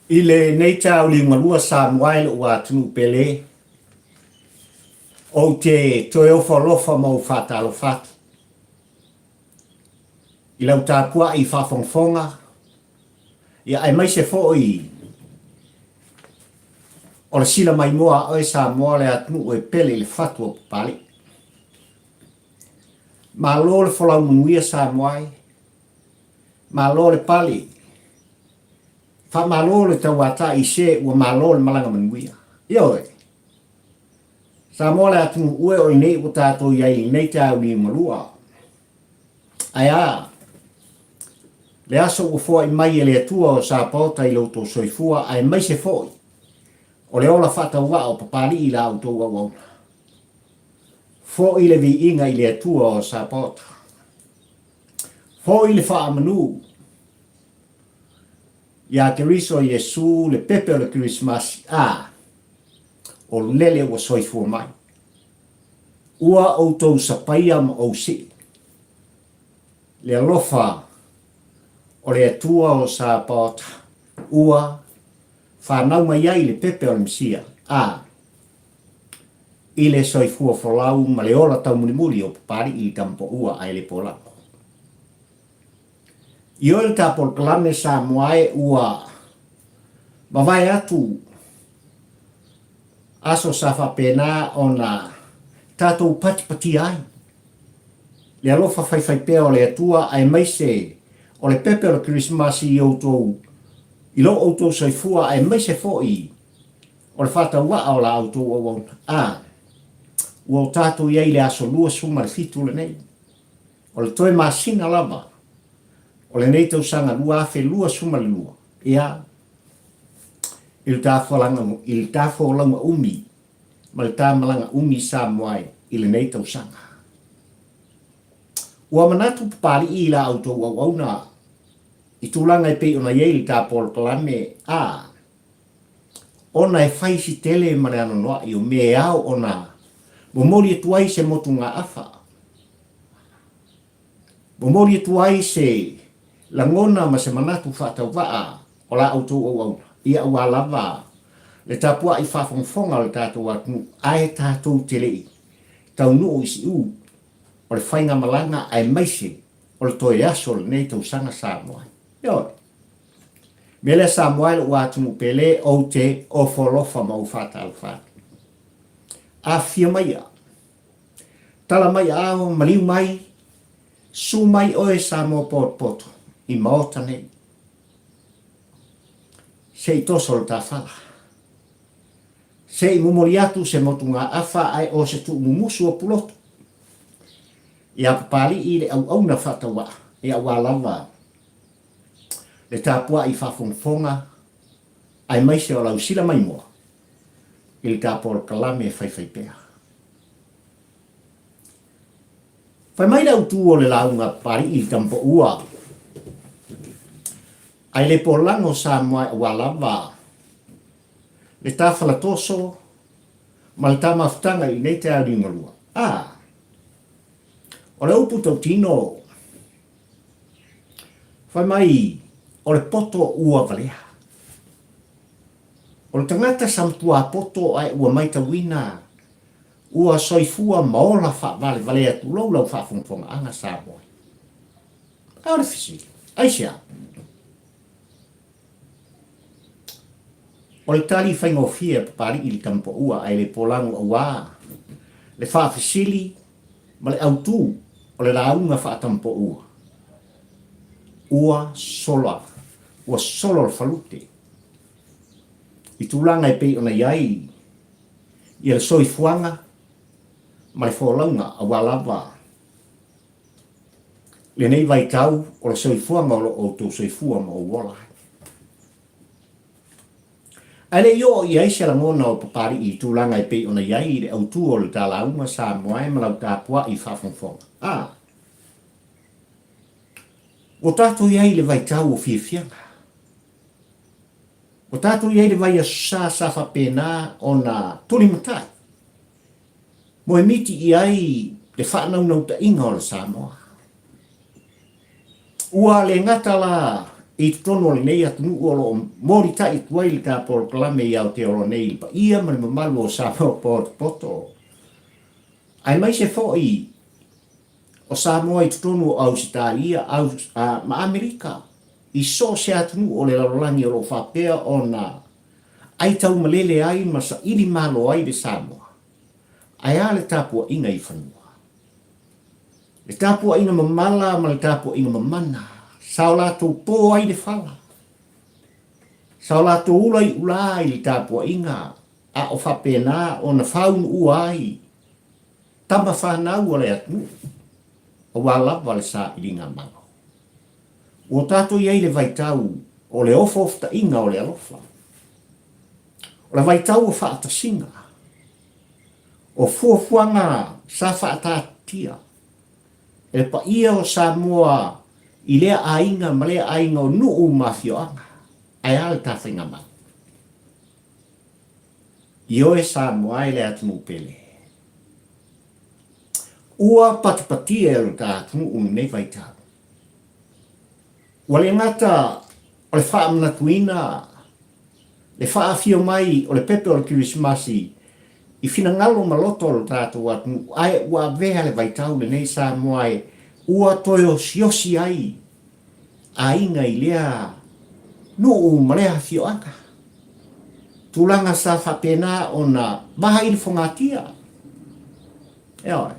I lenei taeao liugalua Samoa e lou atunuu pele, ou te toe ofo alofa ma ou faatalofa atu i lau tapuai faafogafoga, ia aemaise foi o le sila maimoa a oe Samoa le atunuu e pele i le fatu o Papalii. Malo le folau manuia Samoa e, malo le pale, faamalo le tauatai i se ua malo le malaga manuia. Ioe, Samoa le atunuu e o i nei ua tatou i ai i lenei taeao liugalua. Ae a le aso ua foai mai e le Atua o Sapaota i lo outou soifua aemaise foi o le ola faatauvaa o Papalii i la outou auauna. Foi le viiga i le Atua o Sapaota. Foi le faamanu iā Keriso Iesu le pepe o le Kerisimasi, a o lele ua soifua mai. Ua outou sapaia ma ou sii le alofa o le Atua o Sapaota ua fanau mai ai le pepe o le Mesia, a i le soifua folau ma le ola taumulimuli o Papalii i Tamapoua ae le Polago. I oe le ta polokalame Samoa e ua mavae atu aso sa faapena ona tatou patipatia ai le alofa faifaipea o le Atua aemaise o le pepe o le Kerisimasi i outou i lo outou soifua aemaise foi o le faatauvaa o la outou auauna. A ua o tatou i ai i le aso 27 lenei o le toe masina lava o lenei tausaga 2022, ia, i le ta folauga, i le ta folauga umi ma le ta malaga umi i Samoa i lenei tausaga. Ua manatu Papalii i la outou auauna i tulaga e pei ona i ai le ta polokalame a ona e fai si tele ma le anoanoai o mea e ao ona momoli atu ai se motugaafa, momoli atu ai se lagona ma se manatu faatauvaa o la outou auauna, ia aua lava le tapuai faafogafoga o le tatou atunuu, ae tatou te le i taunuu i siu o le faigamalaga aemaise o le toe aso o lenei tausaga Samoa. Ioe. Mea lea Samoa e lou atunuu pele, ou te ofo alofa ma ou faatalofa atu. Afifio maia, tala mai aao, maliu mai, su mai oe Samoa potopoto i maota nei. Se i toso le tafala. Se i momoli atu se motugaafa ae o se tuumumusu o Pulotu. Ia Papalii le auauna faatauvaa e aua lava le tapuai faafogafoga aemaise o lau sila maimoa i le ta polokalame faifaipea. Fai mai le autu o le lauga a Papalii i le Tamapoua, Ae le polago Samoa aua lava le ta falatoso ma le ta mafutaga i lenei taeao liugalua. A! O le upu tautino, fai mai o le poto ua valea. O le tagata sa matua poto ae ua maitauina ua soifua ma ola faavalevalea tulou lau faafogafogaaga Samoa. A o le fesili, aisea? O le tali faigofie a Papalii i le Tamapoua ae le polago auā le faafesili ma le autū o le lauga faatamapoua, ua sola, ua solo le falute i tulaga e pei ona i ai ia le soifuaga ma le folauga auā lava lenei vaitau o le soifuaga o lo o outou soifua ma ou ola ai. Ae le i oo i ai se lagona o Papalii i tulaga e pei ona i ai i le autū o le ta lauga Samoa e ma lau tapuai faafogafoga. A! Ua tatou i ai i le vaitau o fiafiaga. Ua tatou i ai i le vaiaso sa sa faapena ona tulimatai moemiti i ai le faanaunautai o le Samoa. Ua le gata la i totonu o lenei atunuu o lo o molitai atu ai le ta polokalame i Aotearoa nei i le paia ma le mamalu o Samoa potopoto, aemaise foi o Samoa i totonu o Ausetalia, ma Amerika, i so o se atunuu o le lalolagi o lo o faapea ona aitaumalele ai ma saili malo ai le Samoa. Ae a le tapuaiga i fanua? Le tapuaiga mamala ma le tapuaiga mamana, sa o latou po ai le fala, sa o latou ula i ula i le tapuaiga, a o faapena ona faauluua ai tama fanau a le atunuu, aua lava le sailiga malo. Ua tatou i ai i le vaitau o le ofaofotaiga o le alofa, o le vaitau o faatasiga, O fuafuaga sa faataatitia e le paia o Samoa i lea aiga ma lea aiga o nuu ma afioaga, ae a le ta faigamalo? Ioe Samoa e le atunuu pele. Ua patipatia e lo ta atunuu lenei vaitau. Ua le gata o le faamanatuina le faaafio mai o le pepe o le Kerisimasi i finagalo ma loto o lo tatou atunuu, ae ua avea le vaitau lenei Samoa e ua toe osiosi ai aiga i lea nuu ma lea afioaga. Tulaga sa faapena ona vaai le fogatia. Ioe.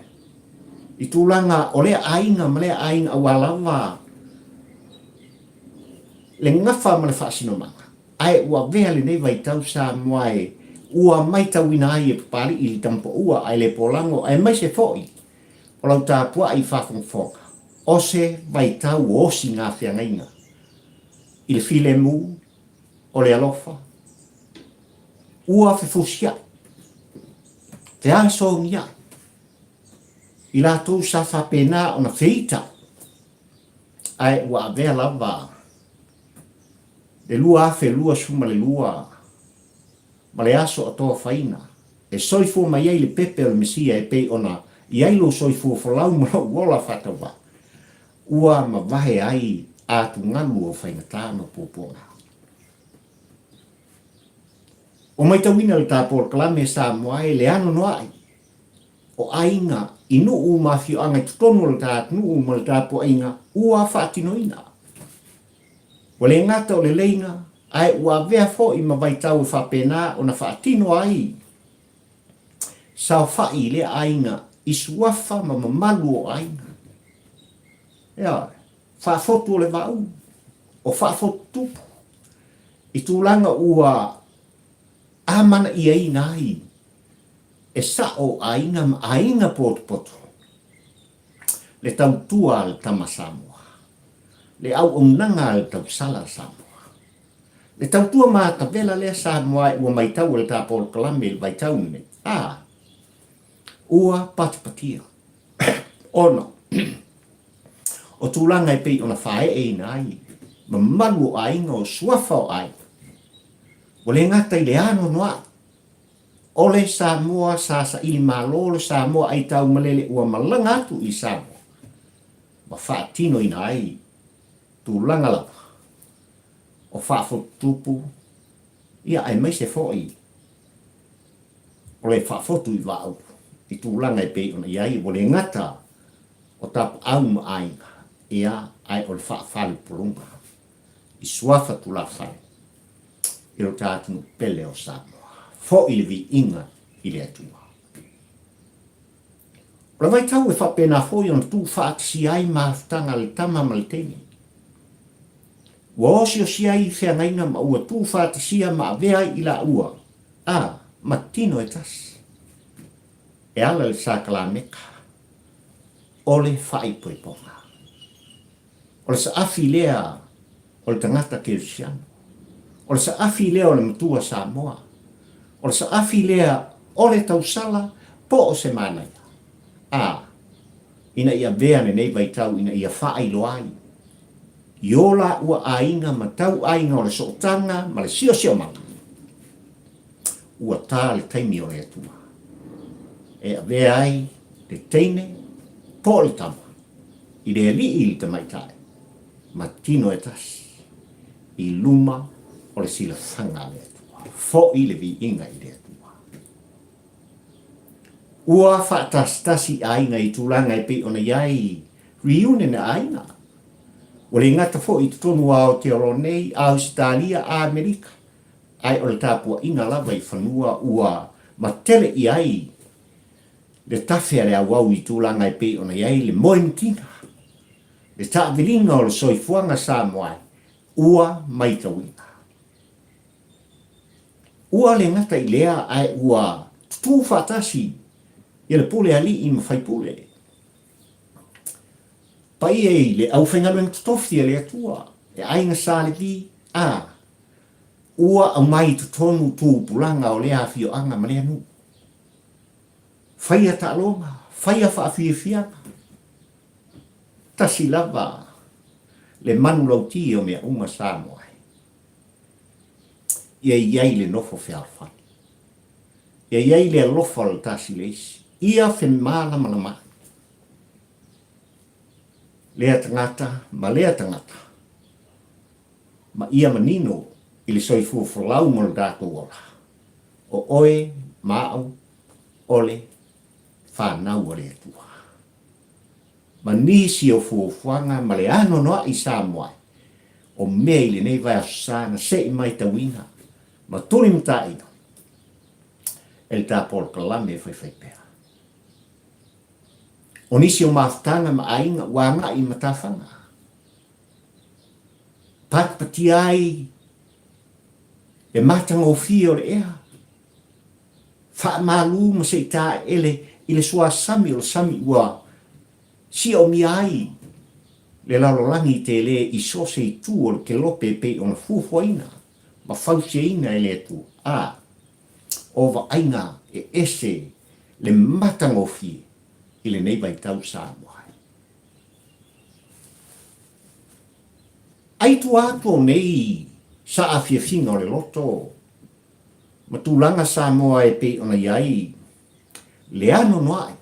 I tulaga o lea aiga ma lea aiga aua lava le gafa ma le faasinomaga, ae ua avea lenei vaitau Samoa e ua maitauina ai e Papalii i le Tamapaua ae le Polago aemaise foi o lau tapuai faafogafoga, o se vaitau o osi gafeagaiga i le filemu o le alofa ua fefusiai, feasoagiai i latou sa faapena ona feita ae ua avea lava le 2022 ma le aso atoafaina e soifua mai ai le pepe o le Mesia e pei ona i ai lou soifua folau ma lou ola faatauvaa, ua mavae ai atugalu o faigata ma puapuaga. Ua maitauina le ta polokalame Samoa e le anoanoai o aiga i nuu ma afioaga i totonu o le ta atunuu ma le tapuaiga ua faatinoina. Ua le gata o le leiga, ae ua avea foi ma vaitau e faapena ona faatino ai saofai i lea aiga i suafa ma mamalu o aiga. Ioe, faafotu o le vaaulu, o faafotu tupu, i tulaga ua amanaiaina ai E sa'o aiga ma aiga potopoto le tautua a le tama Samoa, le auaunaga a le tausala Samoa, le tautua matavela lea Samoa e ua maitau e le ta polokalame i le vaitau lenei, a ua patipatia ona o tulaga e pei ona faaeeina ai mamalu o aiga o suafa o aiga, ua le gata i le anoanoai O le Samoa sa saili malo le Samoa aitaumalele ua malaga atu i Samoa ma faatinoina ai tulaga lava o faafotutupu ia aemaise foi o le faafotu i Vaaulu i tulaga e pei ona i ai ua le gata o tapaau ma aiga ia ae o le faafaleupoluga i suafa tulafale i lo ta atunuu pele o Samoa. Foi le viiga i le Atua. O le vaitau e faapena foi ona tuufaatasia ai mafutaga a le tama ma le teine. Ua osiosi ai feagaiga ma ua tuufaatasia ma avea ai i laua, a, ma tino e tasi. E ala i le sakalameka o le faaipoipoga. O le saafi lea o le tagata kerisiano. O le saafi lea o le matua Samoa. O le saafi lea o le tausala po o se manaia. A, ina ia avea lenei vaitau ina ia faailoa ai i o laua aiga ma tauaiga o le sootaga ma le siosiomaga, ua ta le taimi o le Atua e avea ai le teine po o le tama i le alii i le tamaitai ma tino e tasi. i luma o le silafaga a le Atua. Fo'i le viiga i le Atua. Ua faatasitasi aiga i tulaga e pei ona i ai reunion a aiga. Ua le gata foi i totonu o Aotearoa nei, Ausetalia, Amerika, ae o le tapuaiga lava i fanua ua matele i ai le tafe a le auau i tulaga e pei ona i ai le moemitiga, le taaviliga o le soifuaga Samoa ua maitauina. Ua le gata i lea ae ua tutū faatasi ia le pule alii ma faipule. Paia i le aufaigaluega totofi a le Atua, le aiga Sa Levi, a ua aumai i totonu tupulaga o lea afioaga ma lea nuu. Faia taaloga, faia faafiafiaga. Tasi lava le manulauti o mea uma Samoa e. Ia i ai le nofo fealofani. Ia i ai le alofa o le tasi i le isi. Ia femalamalamaai lea tagata ma lea tagata ma ia manino i le soifua folau mo le tatou ola. O oe ma au o le fanau a le Atua. Ma nisi o fuafuaga ma le anoanoai Samoa o mea i lenei vaiaso sa na se i maitauina ma tulimataina e le ta polokalame e faifaipea. O nisi o mafutaga ma aiga ua agai i matafaga, patipatia ai le matagofie o le ea, faamalu ma se i taeele i le suasami o le sami ua siaomia ai le lalolagi tele i so o se itu o le kelope e pei ona fuafuaina ma fausiaina e le Atua, a o vaaiga e ese le matagofie i lenei vaitau Samoa ai. Ai tua atu o nei saafiafiga o le loto ma tulaga Samoa e pei ona i ai le anoanoai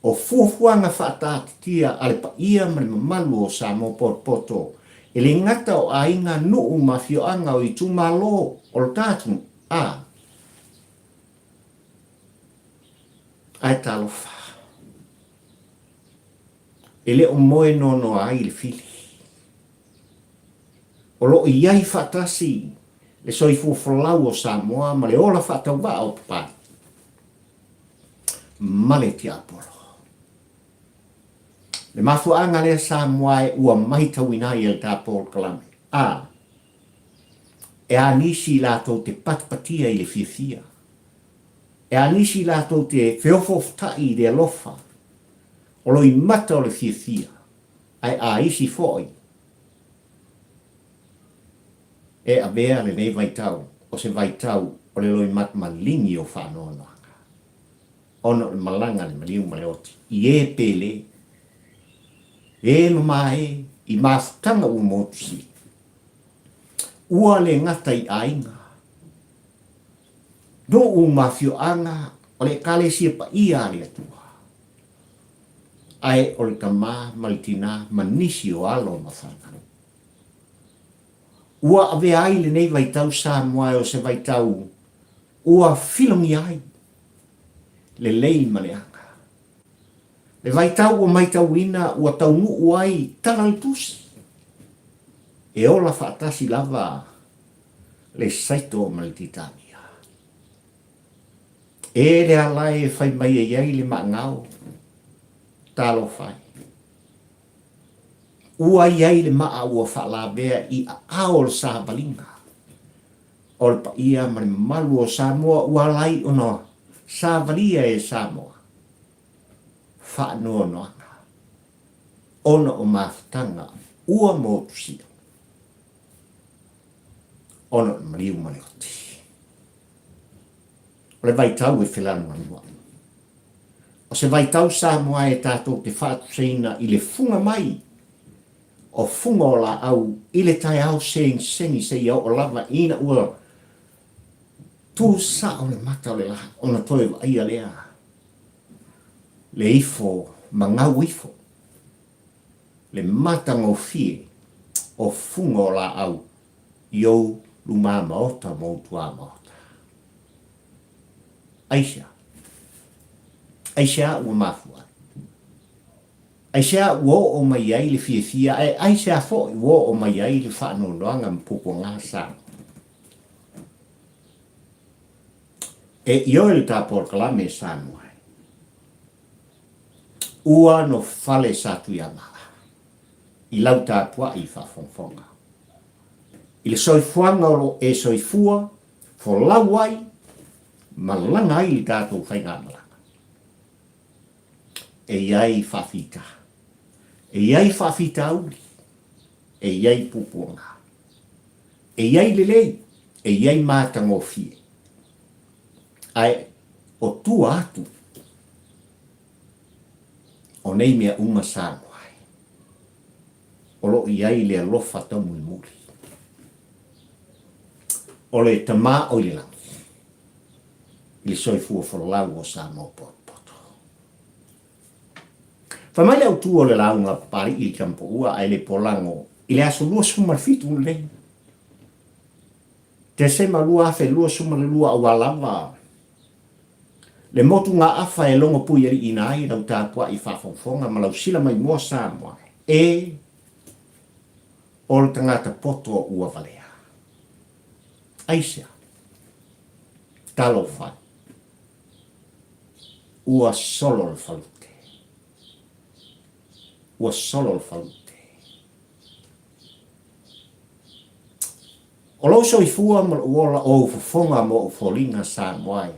o fuafuaga faataatitia a le paia ma le mamalu o Samoa potopoto e le gata o aiga, nuu ma afioaga o itumalo o lo ta atunuu, a Ae talofa, e le o moe noanoa ai le fili. O lo o i ai faatasi le soifua folau o Samoa ma le ola faatauvaa o Papalii ma le tiapolo. Le mafuaaga lea Samoa e ua maitauina ai e le ta polokalame, a e a nisi latou te patipatia i le fiafia, e a nisi latou te feofoofotai i le alofa o loimata o le fiafia, ae a isi foi e avea lenei vaitau o se vaitau o le loimata maligi o faanoanoaga, ona o le malaga a le maliu ma le oti i e pele, e mama e i mafutaga ua motusia. Ua le gata i aiga, nuu ma afioaga o le Ekalesia paia a le Atua, ae o le tama ma le tinā ma nisi o alo ma fanau. Ua avea ai lenei vaitau Samoa o se vaitau ua filogia ai le lei ma le aga. Le vaitau ua maitauina ua taunuu ai tala le tusi, e ola faatasi lava le saito ma le titania. E le ala e fai mai ai ai le maagao, talofa e. Ua i ai le maa ua faalavea i aao o le savaliga o le paia ma le mamalu o Samoa ua ala ai ona savalia e Samoa faanoanoaga ona o mafutaga ua motusia ona o le maliu ma le oti. O le vaitau e felanuanuai. O se vaitau Samoa e tatou te faatusaina i le fuga mai o fuga o laau i le taeao segisegi seia oo lava ina ua tu sao le mata o le la ona toe vaaia lea le ifo ma gau ifo le matagofie. O fuga o laau i ou lumamaota ma ou tuamaota. Aisea? Aisea ua mafua ai? Aisea ua oo mai ai le fiafia ae aisea foi ua oo mai ai le faanoanoaga ma puapuaga Samoa? E ioe le ta polokalame Samoa e. Ua no fale sa Tuiamaa i lau tapuai faafogafoga. I le soifuaga o lo o e soifua, folau ai, malaga ai le tatou faigamalaga. E i ai faafita. E i ai faafitauli. E i ai puapuaga. E i ai lelei, e i ai matagofie. Ae o tua atu o nei mea uma Samoa ai, o lo o i ai le alofa taumulimuli o le Tama o i le Lagi i le soifua folau o Samoa potopoto. Fai mai le autu o le lauga a Papalii i le Tamapoua ae le polago i le aso 27 lenei Tesema 2022 aua lava le motugaafa e logo puialiiina ai lau tapuai faafogafoga ma lau sila maimoa Samoa e o le tagata poto ua valea. Aisea? Talofa e! Ua solo le falute. Ua solo le falute. O lou soifua ma lou ola o ou fofoga ma ou foliga Samoa e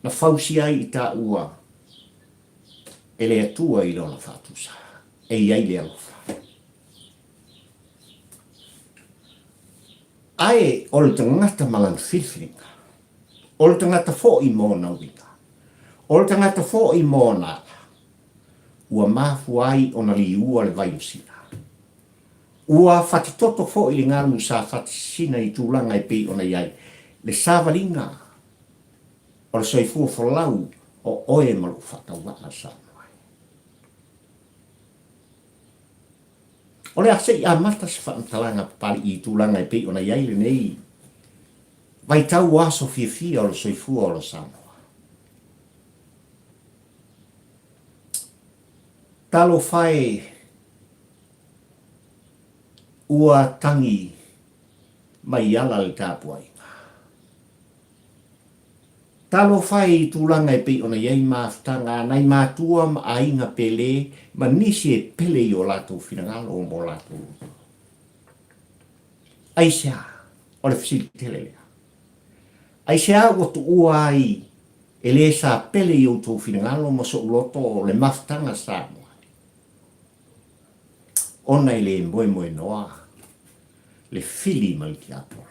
na fausia ai i taua e le Atua i Lona faatusa e i ai le alofa. Ae o le tagata ma lana filifiliga, o le tagata foi ma ona uiga, o le tagata foi ma ona ala, ua mafua ai ona liua le vai o Sina. Ua fatitoto foi le galu sa fatisina i tulaga e pei ona i ai le savaliga o le soifua folau o oe ma lou faatauvaa Samoa e. O le a se i amata se faamatalaga Papalii i tulaga e pei ona i ai lenei vaitau o aso fiafia o le soifua ola Samoa. Talofa e, ua tagi mai ala le tapuaiga. Talofa e i tulaga e pei ona i ai mafutaga a nai matua ma aiga pele ma nisi e pele i o latou finagalo mo latou loto. Aisea? O le fesili tele lea. Aisea ua tuua ai e le sa pele i outou finagalo ma so'u loto o le mafutaga Samoa? Ona e le moemoenoa le fili ma le tiapolo.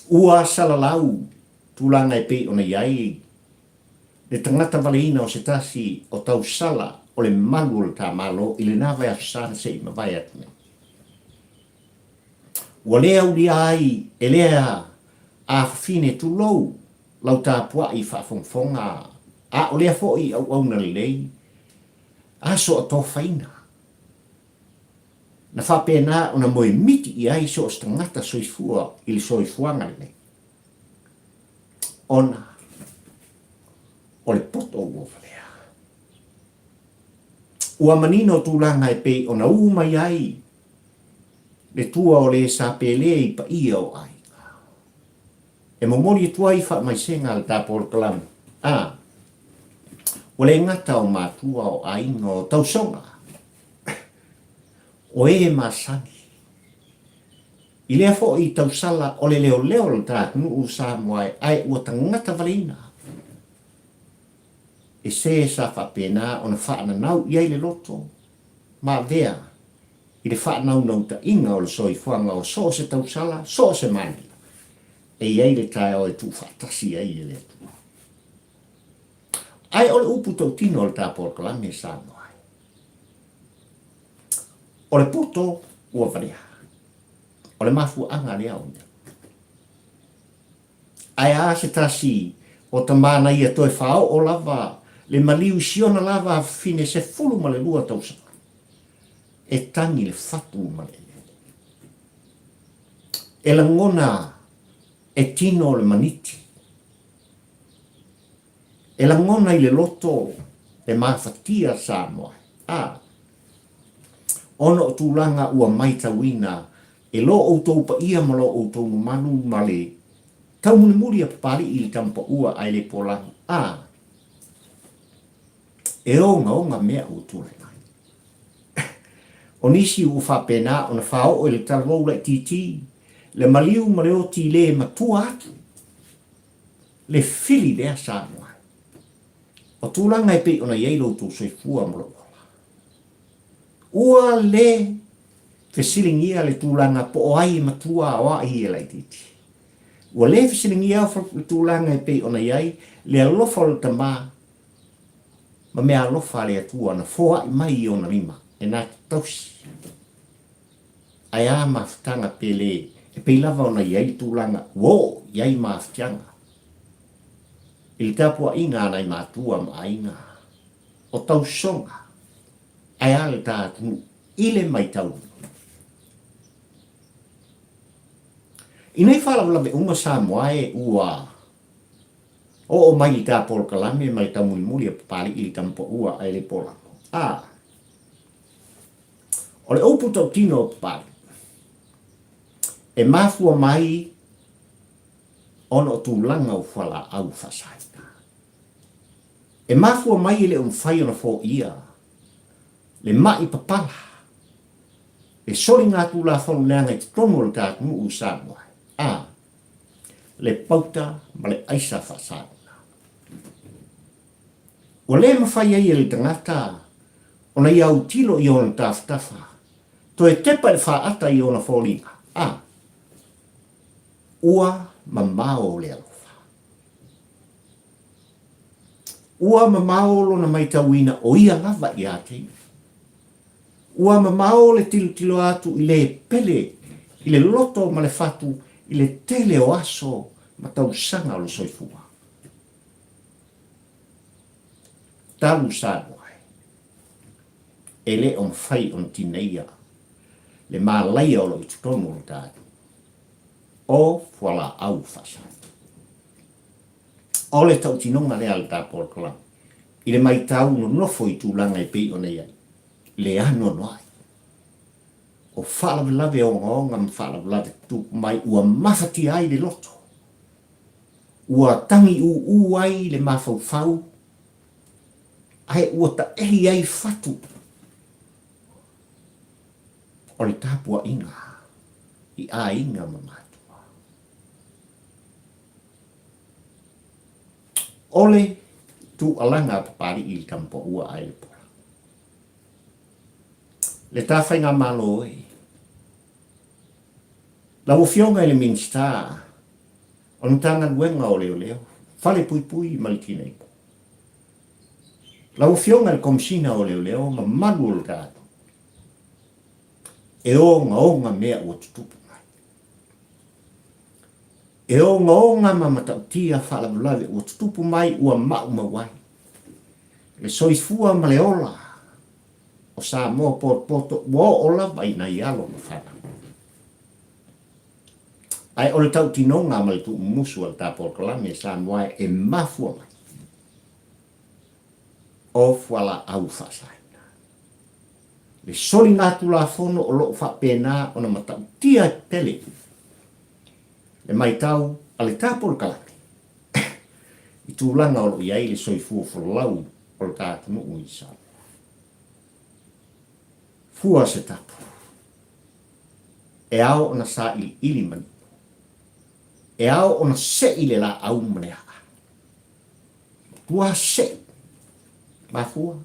Ua salalau tulaga e pei ona i ai le tagata valeina o se tasi o tausala o le malu o le ta Malo i lena vaiaso sa na se i mavae atu nei. Ua le aulia ai e lea afafine tulou lau tapuai faafogafoga a o lea foi auauna lelei aso atofaina. Na faapena ona moemiti i ai so o se tagata soifua i le soifuaga lenei, ona o le poto ua valea. Ua manino tulaga e pei ona ū mai ai le tua o le sa pele i paia o aiga. E momoli atu ai faamaisega a le ta polokalame, a ua le gata o matua, o aiga, o tausoga, o e masani. I lea foi tausala o le leoleo o le ta atunuu o Samoa ae ua tagata valeina e se sa faapena ona faananau i ai le loto ma avea i le faanaunautaiga o le soifuaga o so o se tausala, so o se manila e i ai le taeao e tuufaatasi ai e le Atua. Ae o le upu tautino o le ta polokalame Samoa ai, o le poto ua valea. O le mafuaaga lea o mea. Ae a se tasi o tama na ia toe faaoo lava le maliu i siona lava afafine 12 tausaga. E tagi le fatu ma le eleele. E lagona e tino le maniti. E lagona i le loto le mafatia Samoa a ona o tulaga ua maitauina e lo outou paia ma lo outou mamalu ma le taumulimuli a Papali'i i le Tamapaua ae le Polagu a e ogaoga mea ua tulai mai. O nisi ua faapena ona faaoo i le talavou laitiiti le maliu ma le oti le matua atu le fili lea Samoa. O tulaga e pei ona i ai lo outou soifua ma lou ola. Ua le fesiligia le tulaga po o ai e matua o ai e laitiiti. Ua le fesiligia le tulaga e pei ona i ai le alofa o le tama ma mea alofa a le Atua na foai mai i ona lima e na te tausi. Ae a mafutaga pe le e pei lava ona i ai le tulaga ua oo i ai mafutiaga i le tapuaiga a nai matua ma aiga o tausoga ae a le ta atunuu i le maitauina. I nei faalavelave uma Samoa e ua Oo mai i ta polokalame ma le taumulimuli a Papali'i i le Tamapaua ae le Polago. A. O le upu tautino o Papali'i, e mafua mai ona o tulaga o fualaau faasaina. E mafua mai e le o mafai ona foia le ma'i papala, le soligatulafono leaga i totonu o le ta atunuu i Samoa. A. le pauta ma le aisa faasaina. Ua le mafai ai e le tagata ona ia autilo i ona tafatafa, toe tepa i le faata i ona foliga, a ua mamao le alofa. Ua mamao lona maitauina o ia lava ia te ia. Ua mamao le tilotilo atu i le pele i le loto ma le fatu i le tele o aso ma tausaga o le soifua. Talu Samoa e, e le o mafai ona tineia le malaia o lo o i totonu o le tatou o fualaau faasala. O le tautinoga lea a le ta polokalame i le maitau nonofo i tulaga e pei ona i ai le anoanoai o faalavelave ogaoga ma faalavelave tutupu mai ua mafatia ai le loto, ua tagiūū ai le mafaufau ae ua taehi ai fatu o le tapuaiga i aiga ma matua. O le tūalaga a Papali'i i le Tamapaua ae le Pola. Le ta faigamalo e. Lau Afioga i le Minisita o le Matagaluega o Leoleo, Falepuipui ma le Tineimu. Lau Afioga i le Komesina o Leoleo, mamalu o le ta atunuu, e ogaoga mea ua tutupu mai. E ogaoga ma matautia faalavelave ua tutupu mai ua maumau ai le soifua ma le ola o Samoa potopoto ua oo lava i nai alo ma fanau. Ae o le tautinoga ma le tuumumusu a le ta polokalame Samoa e mafua mai o fualaau faasaina. Le soligatulafono o lo o faapena ona matautia tele le maitau a le ta polokalame i tulaga o lo o i ai le soifua folau o le ta atunuu i Samoa. Fua se tapu e ao ona sailiili manino, e ao ona sei le laau ma le a'a. Matua sei, mafua,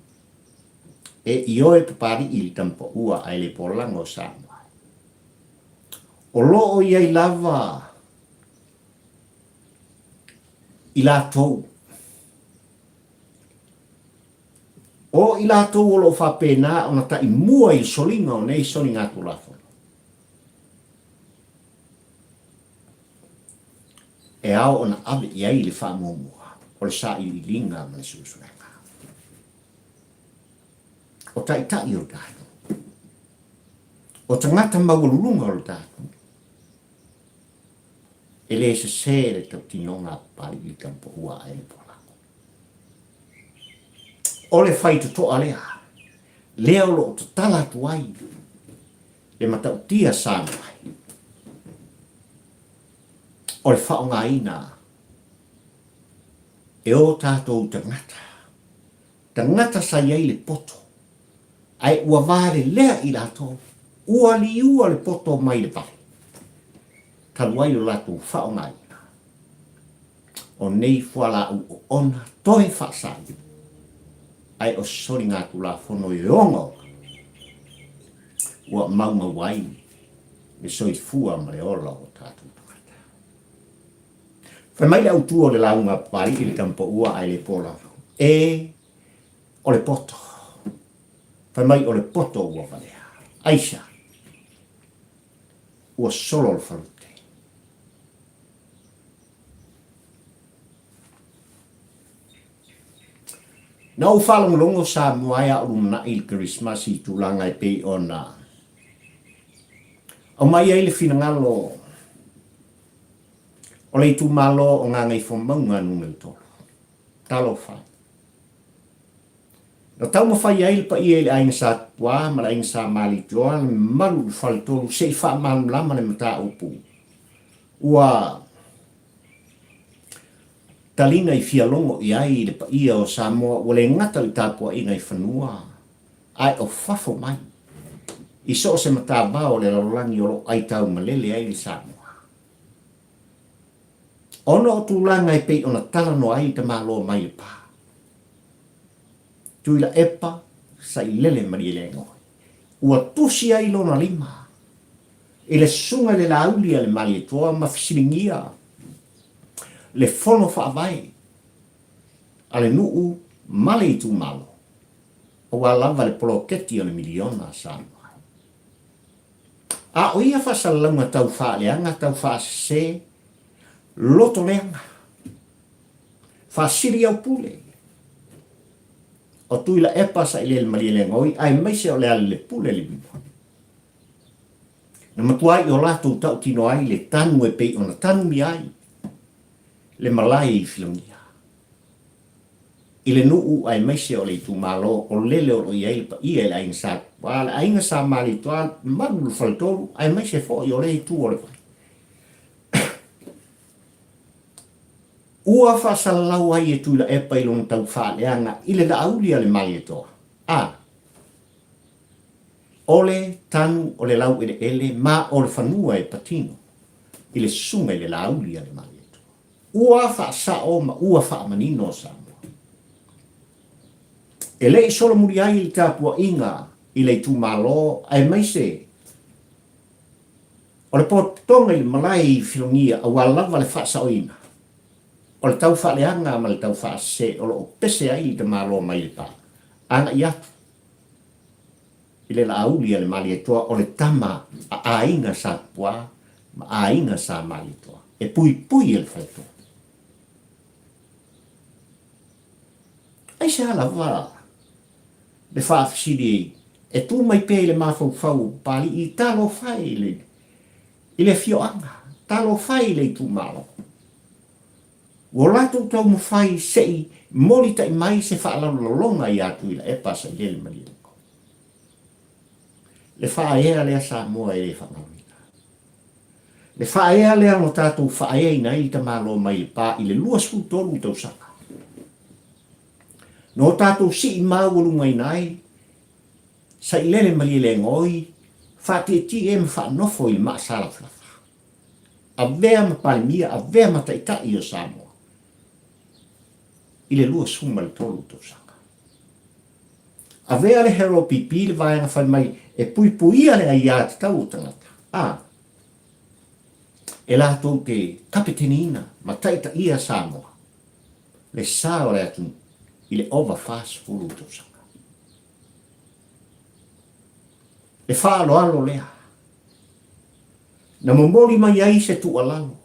e ioe Papali'i i le Tamapaua ae le Polaga o Samoa. O lo o i ai lava i latou, o i latou o lo o faapena ona taimua i le soliga o nei soligatulafono, e ao ona ave i ai le faamuamua o le sailiiliga ma le suesuega. O taitai o le tatou. O tagata maualuluga o le tatou, e le sese le tautinoga a Papalii i le Tamapaua ae le Poalako. O le faitotoa lea, lea o lo o tatala atu ai le matautia Samoa ai, o le faaaogaina e o tatou tagata, tagata sa i ai le poto, ae ua valelea i latou, ua liua le poto mai le vale, talu ai lo latou faaaogaina o nei fualaau oona toe faasaina, ae o soligatulafono e ogaoga ua maumau ai le soifua ma le ola o tatou tagata. Fai mai le autu o le lauga a Papalii i le tamapaua ae le po lava. E, o le poto. Fai mai o le poto ua valea. Aisea? Ua solo le falute. Na ou faalogologo Samoa ai a o lumanai i le Kerisimasi i tulaga e pei ona aumai ai le finagalo o le itumalo o Gagaifomauga Nu.3. Talofa e. Na taumafai ai le paia i le Aiga Sa Tupua ma le Aiga Sa Malietoa le mamalu i le faletolu se i faamalamalama le mataupu ua taliga i fialogo i ai le paia o Samoa ua le gata i tapuaiga i fanua ae o fafo mai i so o se matavao o le lalolagi o lo o aitaumalele ai le Samoa. Ona o tulaga e pei ona talanoa ai le tamaloa mai le pa. Tuilaepa Sailele Malielegaoi ua tusi ai lona lima i le susuga i le Laauli a le Malietoa ma fesiligia le fono faavae a le nuu ma le itumalo aua lava le poloketi o le miliona a Samoa. A o ia faasalalauga tau faaleaga, tau faasese, loto leaga, faasili au pule, o Tuilaepa Sailele Malielegaoi aemaise o Lealailepule Liuliua. Na matuai o latou tautino ai le tanu e pei ona tanumia ai le malae i Filagia, i le nuu aemaise o le itumalo o lele o lo o i ai le paia i le Aiga Sa Tupua, le Aiga Sa Malietoa, le mamalu i le Faletolu aemaise foi o lea itu o le vai. Ua faasalalau ai e Tuilaepa i lona tau faaleaga i le Laauli a le Malietoa, a. O le tanu o le laueleele ma o le fanua e patino i le susuga i le Laauli a le Malietoa. Ua faasao ma ua faamanino Samoa. E le i solomuli ai le tapuaiga i le itumalo aemaise o le potopotoga i le malae i Filogia aua lava le faasaoina o le tau faaleaga ma le tau faasese o lo o pese ai le tamaloa mai Lepa agai atu i le Laauli a le Malietoa o le tama a aiga Sa Tupua ma aiga Sa Malietoa e puipui e le faletolu. Aisea lava le faafesili e tu mai pea i le mafaufau o Papalii, talofa e i le afioaga, talofa e i le itumalo. Ua latou taumafai se i molitai mai se faalalolaloga ia Tuilaepa Sailele Malielegaoi. Le faaea lea Samoa e le faamaloina. Le faaea lea na tatou faaeaina ai le tamaloa mai le pa i le 23 tausaga. Na o tatou sii maualugaina ai Sailele Malielegaoi faatietie ma faanofo i le maasalafalafa. Avea ma Palemia, avea ma Taitai o Samoa i le 23 tausaga. Avea le HRPP le vaega fai mai e puipuia le aiatatau o tagata, a e latou te kapeteniina ma taitaia Samoa, le sa o le atunuu i le ova 40 tausaga. Le faaaloalo lea Na momoli mai ai se tuualalo.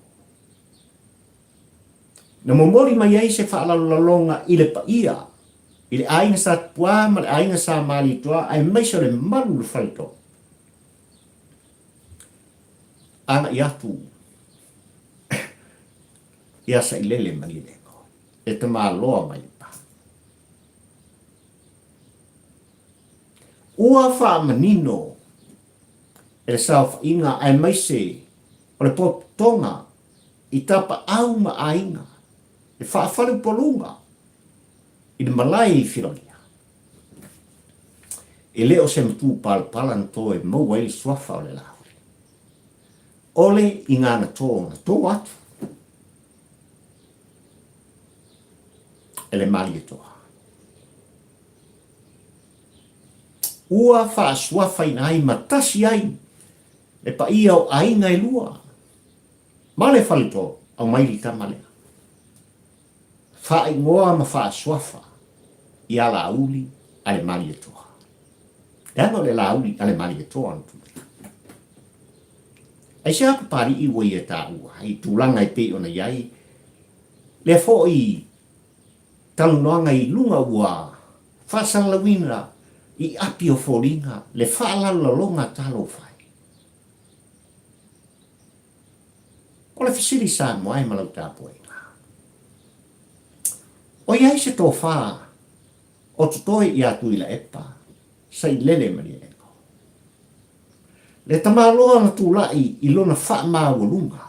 Na momoli mai ai se faalalolaloga i le paia, i le aiga Sa Tupua ma le aiga Sa Malietoa aemaise o le malu o le faletolu. Agai atu ia Sailele Malielegaoi, e tamaloa mai le pa. Ua faamanino e le saofaiga aemaise o le potopotoga i tapaau ma aiga le faafaleupoluga i le malae i Filagia. E le o se matupalapala na toe maua ai le suafa o le Laauli. O le igaga tō na tō atu e le Malietoa. Ua faasuafaina ai ma tasi ai le paia o aiga e lua ma le faletolu, aumai le tama lea. Faaigoa ma faasuafa ia Laauli a le Malietoa. Leaga o le Laauli a le Malietoa na tulai. Aisea Papali'i ua ia taua ai i tulaga e pei ona i ai lea foi talanoaga i luga ua faasalalauina i api o foliga le faalalolaloga talofa e. O le fesili Samoa e ma lau tapuaiga. O i ai se tofa o totoe ia Tuilaepa Sailele Malielegaoi? Le tamaloa na tulai i lona faamaualuga.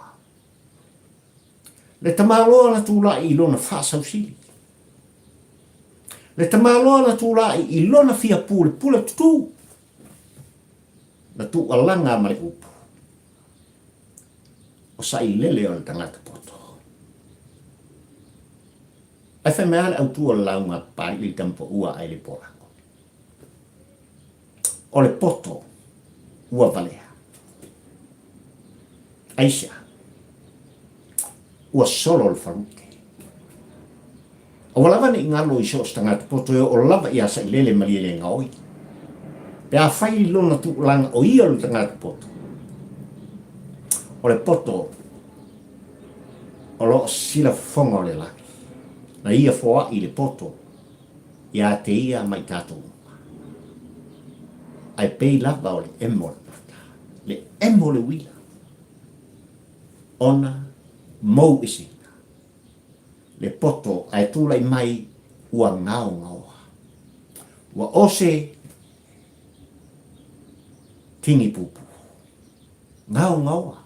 Le tamaloa na tulai i lona faasausili. Le tamaloa na tulai i lona fia pulepule tutū. Na tuualaga ma le upu. O Sailele o le tagata poto. Ae fai mai lava le autu o le lauga a Papalii i le tamapaua a le Polago. O le poto ua valea. Aisea? Ua solo le falute. Aua lava ne i galo i so o se tagata poto e oo lava iā Sailele Malielegaoi. Pe afai i lona tulaga o ia o le tagata poto, o le poto o lo o silafofoga o le lagi, na ia foai le poto iā te ia ma i tatou uma. Ae pei lava o le emo o le mata, le emo o le uila, ona mou eseina le poto ae tulai mai ua gaogaoa. Ua ose tini pupu. Gaogaoa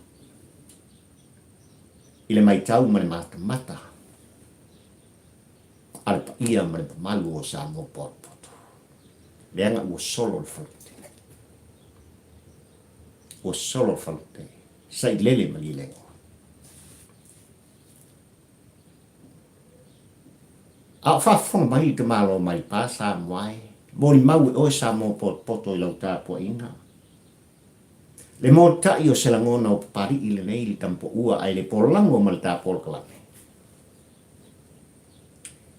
i le maitau ma le matamata a le paia ma le mamalu o Samoa potopoto. Leaga ua solo le falute. Ua solo le falute. Sailele Malielegaoi. A o faafofoga mai le tamaloa mai pa Samoa e, molimau e oe Samoa potopoto i lau tapuaiga. Le motai o se lagona o Papali'i lenei le tamapoua ae le polago ma le tapolokalame.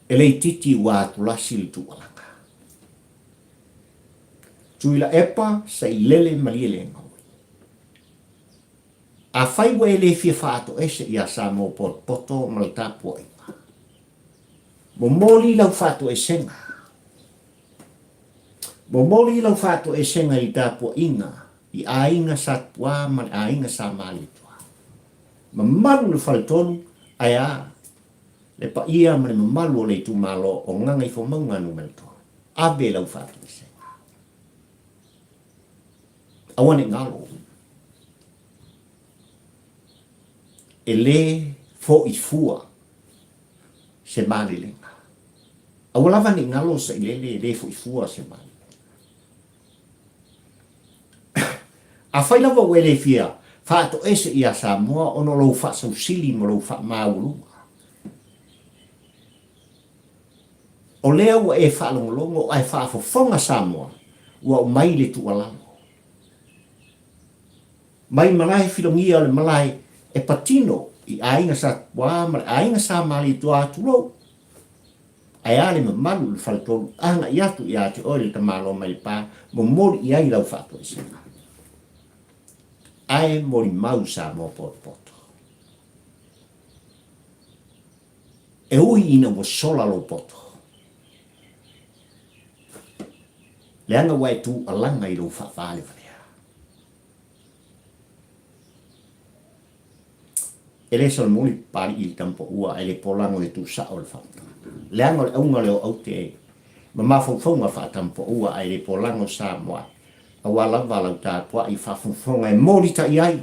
E le itiiti ua atulasi le tuualaga. Tuilaepa Sailele Malielegaoi. Afai ua e le fia faatoese ia Samoa potopoto ma le tapuaiga, momoli lau faatoesega. Momoli lau faatoesega i le tapuaiga i aiga Sa Tupuā ma le aiga Sa Malietoa. Mamalu le faletolu, ae a le paia ma le mamalu o le itumalo o Gagaifomauga Nu.3. Ave lau faatoesega. Aua ne i galo. E lē foʻi fua se malelega. Aua lava ne i galo sailele e lē foʻi fua se malelega. Afai lava ua e le fia faatoese iā Samoa ona o lou faasausili ma lou faamaualuga, o lea ua e faalogologo ae faafofoga Samoa ua aumai le tuualalo. Mai malae filogia o le malae e patino i aiga sa Tupuā ma le aiga sa Malietoa tulou. Ae a le mamalu i le faletolu agai atu ia te oe le tamaloa mai le pa momoli i ai lau faatoesega. Ae molimau Samoa potopoto. E ui ina ua sola lou poto. Leaga ua e tuualaga i lou faavalevalea. E le solomuli Papalii i le tamapaua ae le polago e tuusao le faamatalaga. Leaga o le auga lea o aute ma mafaufauga faatamapaua ae le polago Samoa aua lava lau tapuai faafogafoga e molitai ai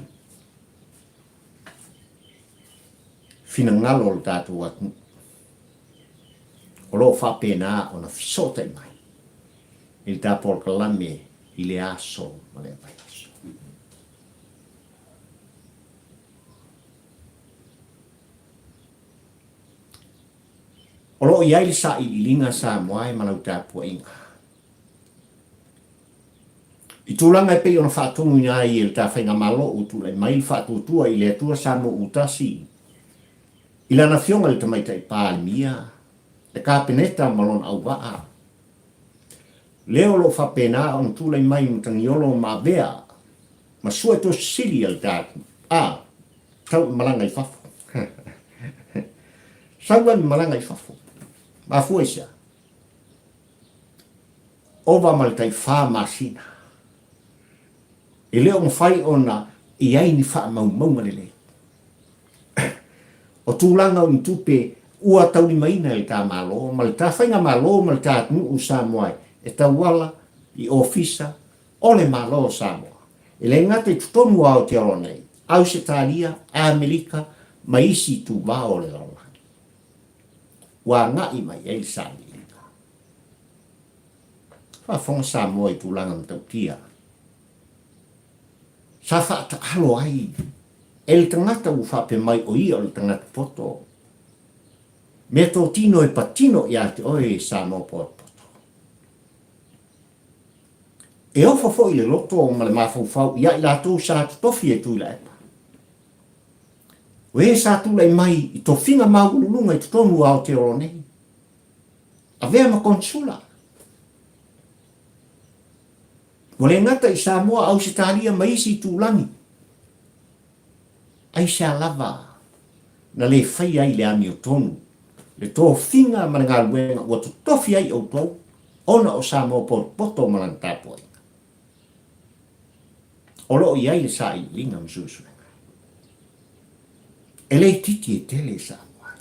finagalo o le tatou atunuu o lo o faapena ona fesootai mai i le ta polokalame i le aso ma le vaiaso. O lo o i ai le sailiiliga Samoa e ma lau tapuaiga. I tulaga e pei ona faatonuina ai e le ta Faigamalo ua tulai mai le faatuatua i le Atua Samoa ua tasi i lana Afioga i le Tamaitai Palemia, le Kapeneta ma lona auvaa, lea o lo o faapena ona tulai mai matagiolo ma avea ma suetusi sili a le ta a tau i malaga i fafo. Sau ai malaga i fafo. Mafua i se a? Ova ma le tai fa masina. E le o mafai ona i ai ni faamaumauga lelei. O tulaga o ni tupe ua taulimaina e le ta Malo ma le ta Faigamalo ma le ta atunuu o Samoa e tauala i Ofisa o le Malo o Samoa. E le gata i totonu o Aotearoa nei, Ausetalia, Amerika ma isi ituvao o le lalolagi. Ua agai mai ai le sailiiliga. Faafofoga Samoa i tulaga matautia sa faataalo ai e le tagata ua faapea mai o ia o le tagata poto. Mea totino e patino ia te oe e Samoa potopoto. E ofa foi le loto ma le mafaufau ia i latou sa totofi e Tuilaepa. O e sa tulai mai i tofiga maualuluga i totonu o Aotearoa nei, avea ma konesula. Ua le gata i Samoa, Ausetalia ma isi itulagi, aisea lava na le faia ai le amiotonu, le tofiga ma le galuega ua totofi ai outou ona o Samoa potopoto ma lana tapuaiga. O lo o i ai le sailiiliga ma suesuega. E le itiiti e tele Samoa.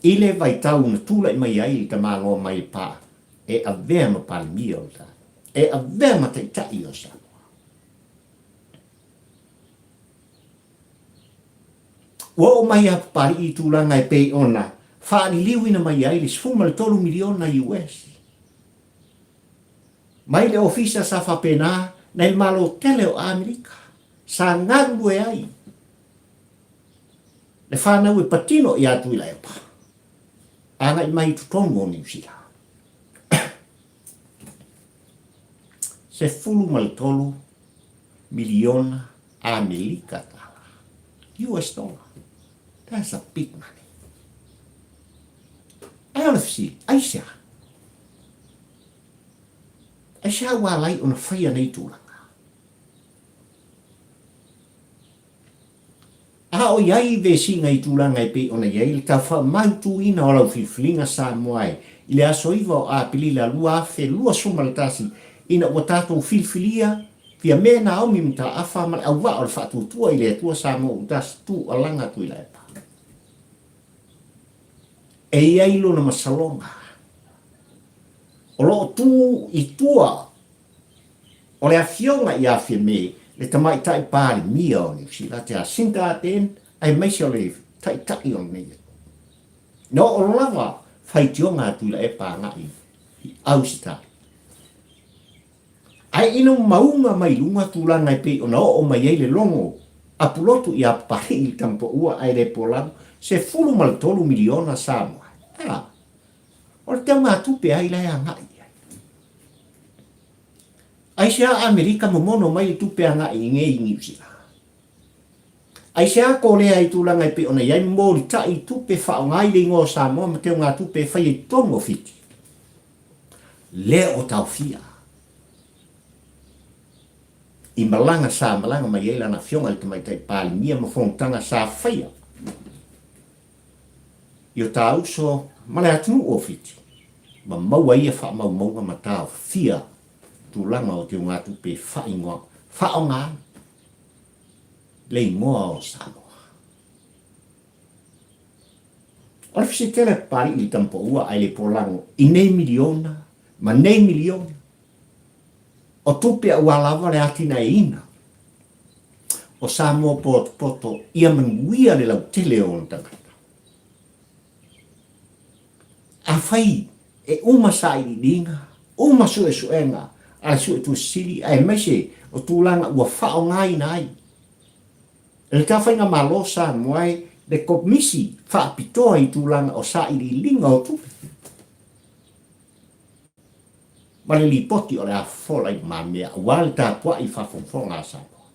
I le vaitau na tulai mai ai le tamaloa mai le pā e avea ma Palemia o le tatou, e avea ma Taitai o Samoa. Ua oo mai a Papali'i i tulaga e pei ona faaliliuina mai ai le 13 miliona US mai le ofisa sa faapena nai le Malo tele o Amerika sa galulue ai le fanau e patino ia Tuilaepa agai mai i totonu o Niu Sila. 13 miliona Amelika tala. US dollar. That's a big money. Ai o le fesili, aisea? Aisea ua ala ai ona faia nei tulaga? A o i ai vesiga i tulaga e pei ona i ai le tau faamautuina o lau filifiliga Samoa e i le aso 9 o Aperila 2021 ina ua tatou filifilia Fiame Naomi Mataafa ma le auvaa o le Faatuatua i le Atua Samoa Utasi Tuualaga Tuilaepa. E i ai lona masaloga o lo o tu i tua O le afioga ia Fiame, le tamaitai Palemia o Niu Sila, Jacinda Ardern, aemaise o le taitai o lenei atunuu. Na oo lava faitioga a Tuilaepa agai i Ausetalia. Ae ina ua mauga mai luga tulaga e pei ona oo mai ai le logo a Pulotu ia Papalii i le Tamapaua ae le Polalu, 13 miliona Samoa. A, o le teugatupe ai la e agai i ai. Aisea Amerika momono mai le tupe agai i nei i Niu Sila? Aisea Korea i tulaga e pei ona i ai momolitai i tupe faaaoga i le igoa o Samoa ma teugatupe e faia i totonu o Fiti? Lea o taofia i malaga sa malaga mai ai lana afioga i le Tamaitai Palemia ma fonotaga sa faia i o tā uso ma le atunuu o Fiti, ma maua ia faamaumauga ma taofia tulaga o teugatupe faaigoa faaaoga ai. Le igoa o Samoa. O le fesitele a Papali'i i le Tamapaua ae le polago i nei miliona ma nei miliona o tupe aua lava le atinaeina o Samoa potopoto ia manuia le lautele o ona tagata. Afai e uma sailiiliga, uma suesuega a le Suetusi Sili aemaise o tulaga ua faaaogaina ai e le Tafaigamalo Samoa e le Komisi Faapitoa i tulaga o sailiiliga o tupe ma le lipoti o le a fola i lumamea aua le tapuai faafogafoga a Samoa.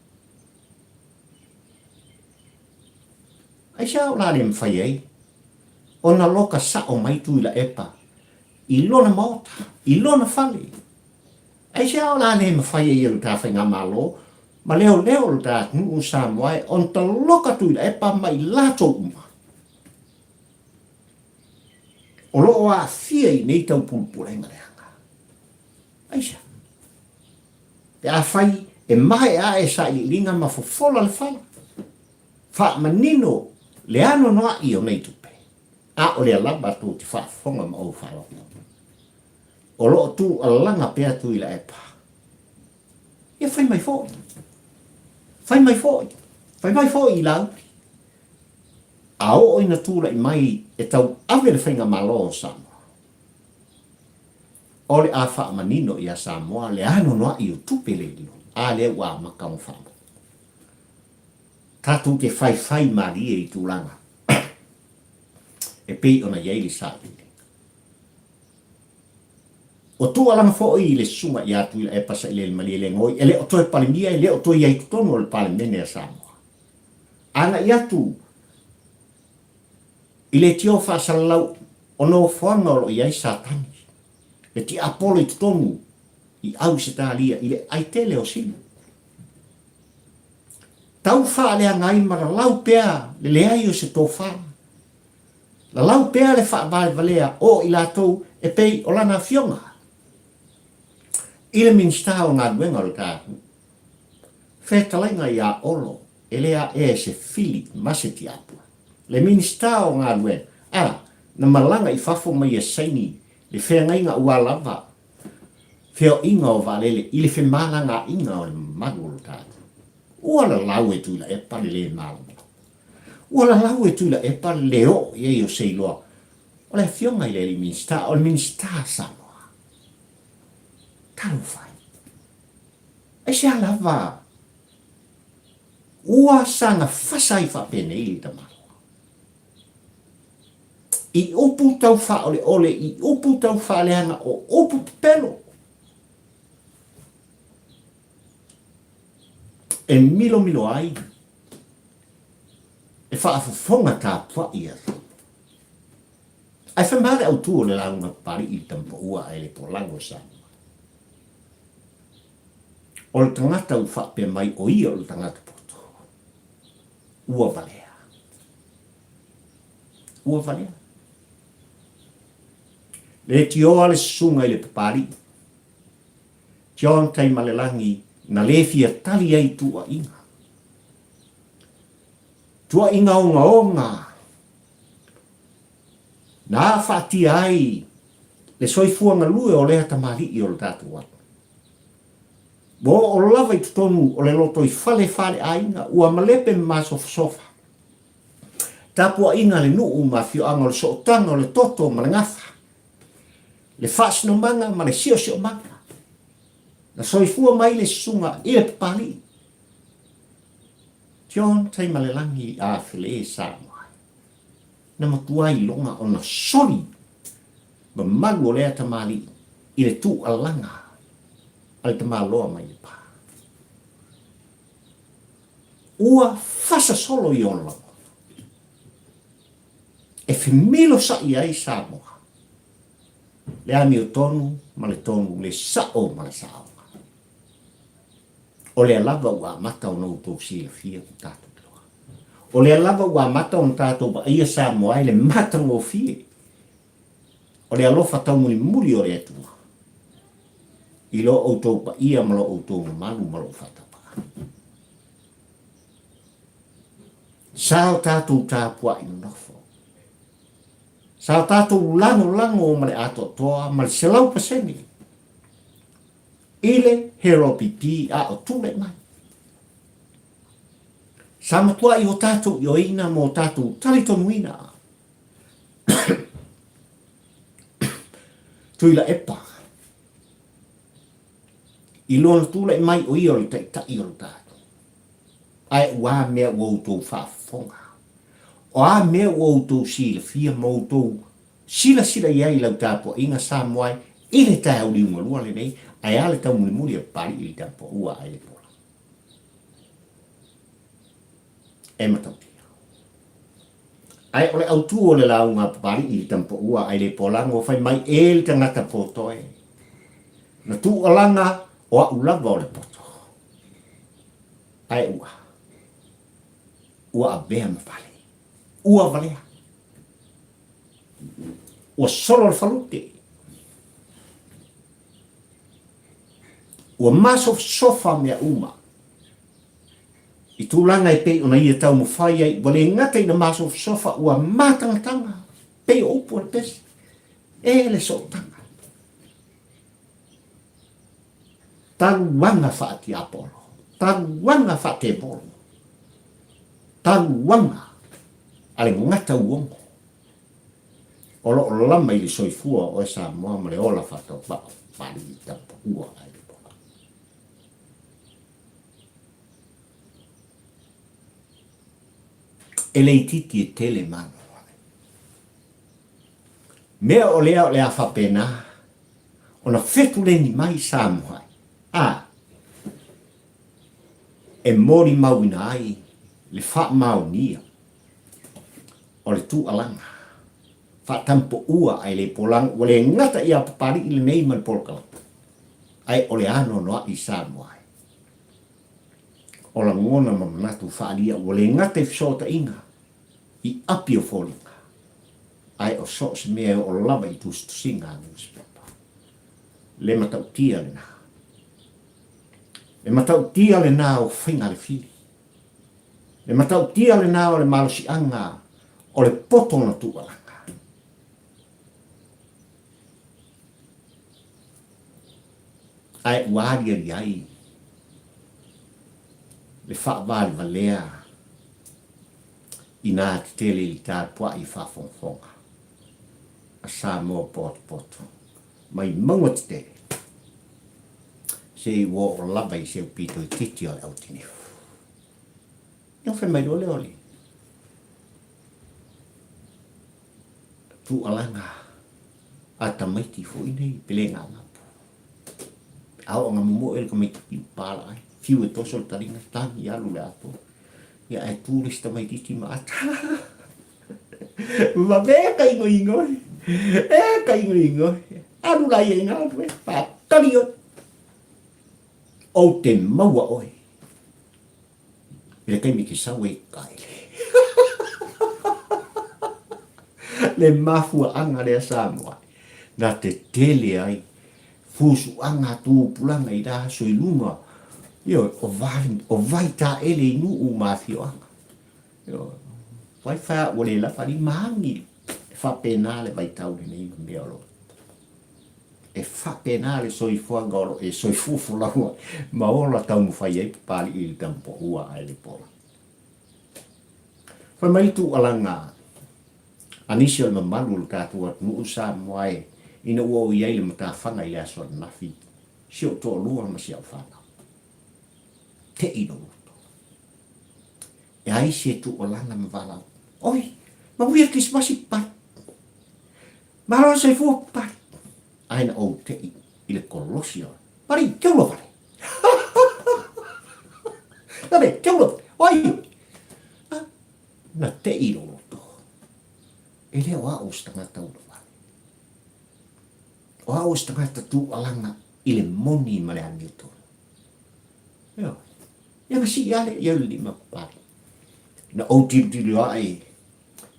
Aisea o la le mafai ai ona loka sao mai Tuilaepa i lona maota, i lona fale? Aisea o la le mafai ai e lo ta faigamalo ma leoleo o lo ta atunuu o Samoa e ona taloka Tuilaepa ma i latou uma o lo o aafia i nei taupulepulega leaga? Aisea? Pe afai e maeae sailiiliga ma fofola le fala, faamanino le anoanoai o nei tupe, a o lea lava tou te faafofoga ma ou faalogo. O lo o tuualaga pea Tuilaepa. Ia fai mai foi. Fai mai foi. Fai mai foi i Laauli. A oo ina tulai mai e tauave le Faigamalo o Samoa, O le a faamanino ia Samoa le anoanoai o tupe le lilo, a lea ua amata ona faamanino. Tatou te faifai malie i tulaga e pei ona i ai le sailiiliga. Ua tuualaga foi i le susuga ia Tuilaepa Sailele Malielegaoi e le o toe Palemia, e le o toe i ai i totonu o le Palemene a Samoa. Agai atu I le tio faasalalau o nofoaga o lo o i ai Satani, le tiapolo i totonu i Ausetalia i le ai tele o Sili. Tau faaleaga ai ma lalau pea le leai o se tofa. Lalau pea le faavalevalea o i latou e pei o lana afioga i le Minisita o Galuega o le ta Fetalaiga ia Olo e le aʻe se fili ma se tiapolo. Le Minisita o Galuega, a, na malaga i fafo ma ia saini le feagaiga ua lava feoaiga o vaalele i le femalagaaiga o le mamalu o lo tatou. Ua lalau e Tuilaepa le lē malamalama. Ua lalau e Tuilaepa le lē oo i ai o se iloa o le Afioga i le Alii Minisita, o le Minisita a Samoa. Talofa e! Aisea lava Ua saga fasa ai faapenei le tamaloa. I upu tau faaoleole, i upu tau faaleaga, o upu pepelo. E milomilo ai le faafofoga tapuai a Samoa. Ae fai mai le autu o le lauga Papali'i i le Tamapaua ae le polago o Samoa. O le tagata ua faapea mai o ia o le tagata poto, ua valea. Ua valea. Le tioa le susuga i le Papali'i, John Taimalelagi na le fia tali ai i tuuaiga. Tuuaiga ogaoga na afatia ai le soifua galue o lea tamalii o le tatou atunuu. Ua oo lava i totonu o le lotoifale faleaiga ua malepe ma masofasofa. Tapuaiga a le nuu ma afioaga o le sootaga o le toto ma le gafa, le faasinomaga ma le siosiomaga. Na soifua mai le susuga i le Papalii, John Taimalelagi Afele Samoa. Na matua iloga ona soli mamalu o lea tamalii i le tuualaga a le tamaloa mai le pa. Ua fasa solo i ona lagona e femilosaʻi ai Samoa, le amiotonu ma le tonu, le sao ma le saoga. O lea lava ua amata ona outou silafia ma tatou iloa. O lea lava ua amata ona tatou vaaia Samoa i le matagofie o le alofa taumulimuli o le Atua i lo outou paia ma lo outou mamalu ma lou faatauvaa. Sa o tatou tapuai nonofo. Sa o tatou lagolago ma le atoatoa ma le 100% i le HLPP a o tulai mai. Sa matuai o tatou ioeina ma o tatou talitonuina Tuilaepa i lona tulai mai o ia o le Taitai o le tatou. Ae ua a mea ua outou faafofoga? O a mea ua outou silafia ma outou silasila i ai i lau tapuaiga Samoa e i le taeao liugalua lenei, ae a le taumulimuli a Papalii i le tapuaua ae le pola? E matautia. Ae o le autu o le lauga a Papalii i le tapuaua ae le polago fai mai e le tagata poto e, na tuualaga o a'u lava o le poto. Ae ua, ua avea ma vale. Ua valea. Ua solo le falute. Ua masofasofa mea uma. I tulaga e pei ona ia taumafai ai, ua le gata ina masofasofa, ua matagataga, pei o upu a le pese. E le sootaga. Taluaga faatiapolo, taluaga faatevolo, taluaga a le gata uogo o lo o lama i le soifua o oe Samoa ma le ola faatauvaa Papalii Tapaua ae le pola. E le itiiti e tele malo. Mea o lea o le a faapena ona fetuleni mai Samoa a e molimauina ai le faamaonia o le tuualaga faatampoua ae le polaga ua le gata ia Papalii lenei ma le polokalame ae o le anoanoai Samoa ai. O lagona ma manatu faaalia ua le gata i fesootaiga i api o foliga, ae o so o se mea e oo lava i tusitusiga a newspaper. Le matautia lena. Le matautia lena o faiga a le fili. Le matautia lena o le malosiaga o le poto na tuualaga. Ae ua aliali ai le faavalevalea Inā tetele i le tapuai faafogafoga a Samoa potopoto mai mauga tetele se i ua oo lava i se upito itiiti o le autinifu. Ia fai mai loa lea o le tuualaga a tamaiti foi nei pelegalapu. A oo ina momoe le tamaititi ua palaai, fiu e toso le taliga, tagi alu le atoa. Ia ae tu le isi tamaititi ma ata. Vave ka ingoingo e. E ka ingoingo e. Alu la ia ina alu e. Whakatali oe. Ou te maua oe. I le taimi ke sau e kaele. Le mafuaanga lea Samoa. Na te tele ai fusuaga tupulaga i la aso i luga, ioe, o vali, o vai taele i nuu ma afioaga. Ioe, wai whea ua le lava ali maangi e faapena le vaitau lenei ma mea o lo e faapena le soifuaga o lo e soifua folau ai ma ola taumafai ai Papalii i le tamupoua ae le pola. Fai mai le tuualaga a nisi o le mamalu o le tatou atunuu Samoa e ina ua oo i ai le matafaga i le aso ananafi, si ou toalua ma si au fanau. Tei lou loto. E ai se tuualaga ma valaau. Oi, manuia Kerisimasi pai. Malo le soifua pai. Ae na ou tei i le kolosi o Pari, ke ua whare. Nane, ke ua, oi! Na tei lou loto. E le o a'u o se tagata ulavale. O a'u o se tagata tuualaga i le moni ma le amiotonu. Ioe. Ia na sii lava lea i au i le lima papale. Na ou tilotilo ae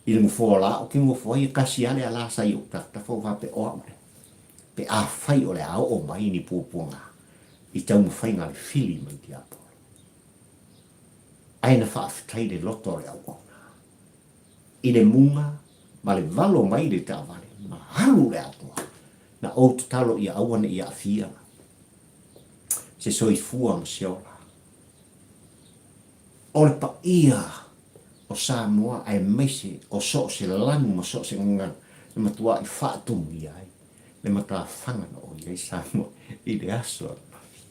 i le nofoa o la ou te nofo ai, e tasi lava le ala sa i ou tafatafa ou faapea, o a'u lea. Pe afai o le a oo mai ni puapuaga i taumafaiga a le fili ma le tiapolo. Ae na faafetai le loto o le auauna. i le muga ma le valo mai le taavale ma alu le atoa. Na ou tatalo ia aua ne i aafia se soifua ma se ola. O le paia o Samoa aemaise o so o se lanu ma so o se gagana na matuai faatumuia ai le matafaga na oo i ai Samoa i le aso ananafi.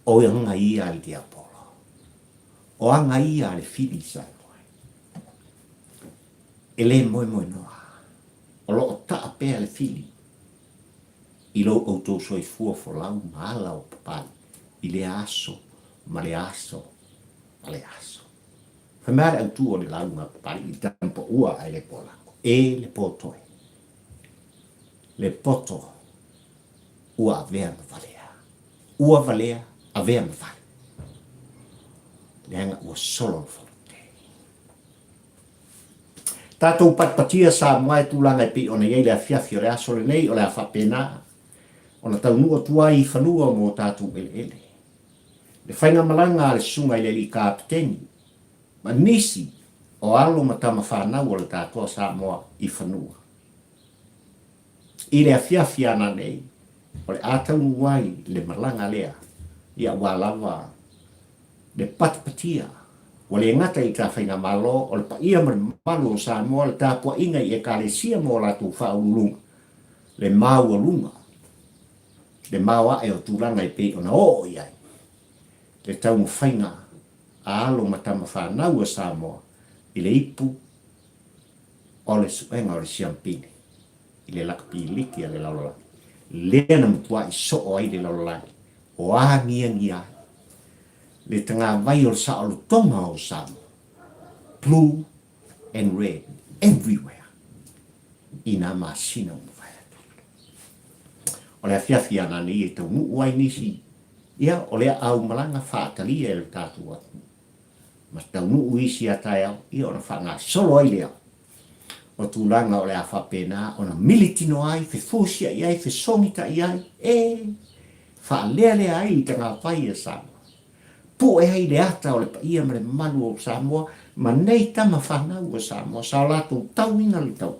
O aga ia a le tiapolo. O aga ia a le fili i Samoa. E le moemoenoa. O lo o taa pea le fili i lo outou soifua folau ma ala o papali i lea aso ma lea aso ma lea aso. Fai mai le autu o le lauga a Papalii i le tamapaua ae le po lako. E le po toe. Le poto ua avea ma valea. Ua valea, avea ma vale. Leaga ua solo le foute. Tatou patipatia Samoa e tulaga e pei ona i ai le afiafi o le aso lenei o le a faapena ona taunuu atu ai i fanua mo tatou eleele. Le faigamalaga a le Susuga i le Alii Kapeteni ma nisi o alo ma tama fanau o le tatoa Samoa i fanua. I le afiafi ana nei, o le a taunuu ai le malaga lea, ia aua lava le patipatia ua le gata i ta faigamalo, o le paia ma le mamalu o Samoa, le tapuaiga i Ekalesia ma o latou faauluuluga, le maualuga, le maoae o tulaga e pei ona oo i ai le taumafaiga a alo ma tama fanau a Samoa i le ipu o le suega o le siampini i le lakapi liki a le lalolagi, lea na matuai soo ai le lalolagi o agiagia ai le tagavai o le saolotoga o Samoa, blue and red everywhere i nā masina ua mavae atu. O le afiafi ana nei e taunuu ai nisi, ia, o lea aumalaga faatalia e le tatou atunuu. Ma taunuu isi a taeao, ia ona faagasolo ai lea o tulaga o le a faapena ona mili tino ai, fefusiai ai, fesogitai ai, e faalealea ai i tagavai a Samoa. Pue ai le ata o le paia ma le mamalu o Samoa ma nei tama fanau a Samoa sa o latou tauina le tau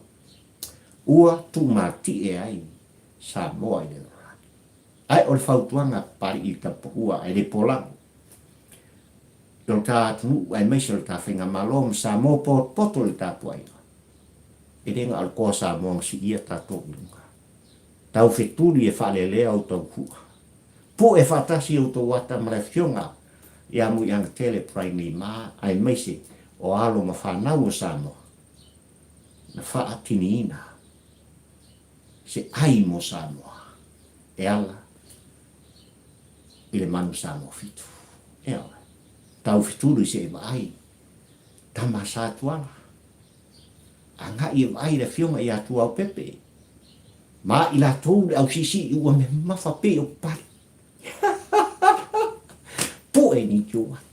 ua tuumatie ai Samoa i le lalolagi. Ae o le fautuaga a Papali'i i le tapuaua ae le polago i o ta atunuu aemaise o le ta faigamalo ma Samoa potopoto i le tapuaiga. E le na o le koa Samoa na siia tatou i luga. Tau fetuli e faalealea outou fua. Pue faatasi outou ata ma le Afioga ia Muiagatele Paraimī mā aemaise o alo ma fanau o Samoa na faatiniina se ai mo Samoa e ala i le manu Samoa fitu. Ioe. Tau fetulu i se i vaai tama sa Tuala. Agai e vaai le afioga ia Tuaopepe ma i latou le ausiisii ua memafa pei o papali. Pue ni tio ai.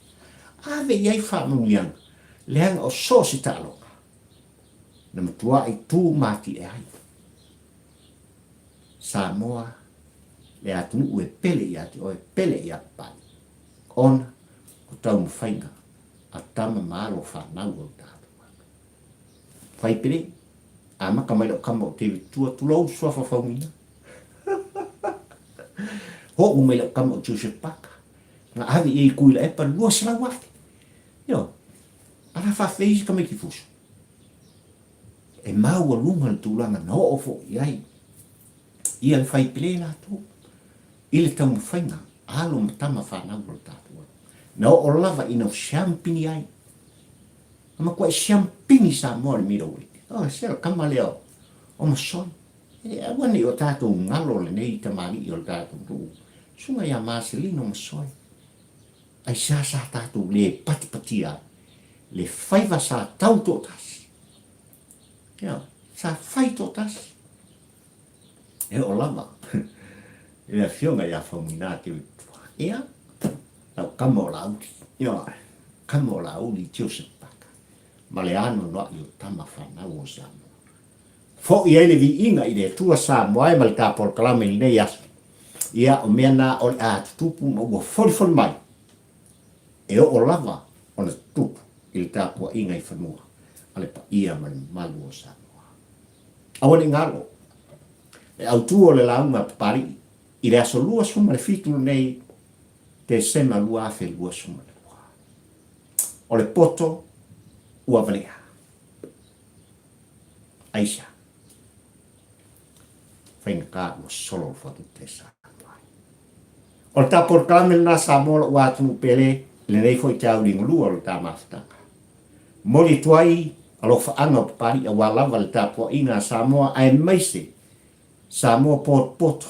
Ave i ai faamanuiaga, leaga o so o se taaloga, na matuai tu matiʻe ai. Samoa, le atunuu e pele ia te oe, pele ia Papali, ona o taumafaiga a tama ma alo fanau o le tatou atu. Fai pele, amata mai lau kama o David Tua, tulou suafa faumina. Hoo mai lau kama o Joseph Parker. Na ave i ei kui la epa 200,000. Io, ala faafei isi tamaiti fusu. E maualuga le tulaga na oo foi i ai ia le faipele latou i le taumafaiga alo ma tama fanau o le tatou atunuu. Na oo lava ina siampini ai. Na matuai siampini Samoa i le middleweight. Oh, se o le kama lea o Masoe. E aua ne i o tatou galo lenei tamalii o le tatou nuu. Susuga ia Marcelino Masoe. Aisea sa tatou le patipatia ai le faiva sa tau toatasi. Ia, sa fai toatasi. E oo lava i le afioga ia Faumuina Te Uitua. Ia, lau kama o Laauli. Ia, kama o Laauli Joseph Parker ma le anoanoai o tama fanau o Samoa. Foi ai le viiga i le Atua Samoa e ma le ta polokalame i lenei aso. Ia, o mea na o le a tutupu ma ua folifoli mai e oo lava ona tutupu i le tapuaiga i fanua. a le paia ma le mamalu o Samoa. Aua ne i galo le autu o le lauga a Papalii i le aso 27 lenei Tesema 2022. O le poto ua valea. Aisea? Faigata ua solo le fatuta e Samoa ai. O le ta polokalame lena Samoa lou atunuu pele i lenei foi te auligulua o le ta mafutaga. Momoli atu ai alofaaga o Papalii aua lava le tapuaiga a Samoa aemaise Samoa potopoto,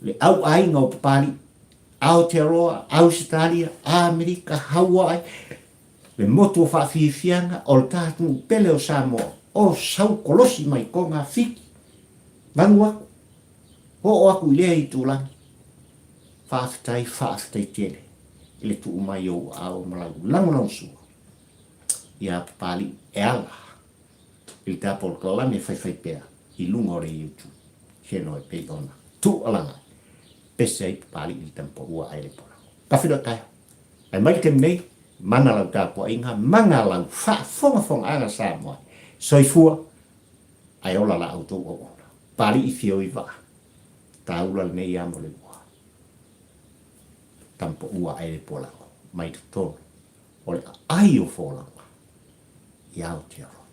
le au aiga o Papalii, Aotearoa, Ausetalia, Amerika, Haua'i, le motu o Faafiafiaga, o le ta atunuu pele o Samoa, o sau kolosi mai Toga, Fiti, Vanuatu, oo atu i lea itulagi. Faafetai, faafetai tele i le tuu mai o ou aao ma lau lagolagosua iā Papalii e ala i le ta polokalame faifaipea i luga o le YouTube channel e pei ona tuualaga ai, pese ai Papalii i le tamapaua ae le polago. Tafilo e taeao. Ae mai le taimi nei, mana lau tapuaiga, mana lau faafogafogaaga Samoa. Soifua ae ola la outou auauna. Papalii fio i vaa. Taula lenei ia mo le ua. Tamapaua ae le polago mai totonu o le aai o folauga i Aotearoa.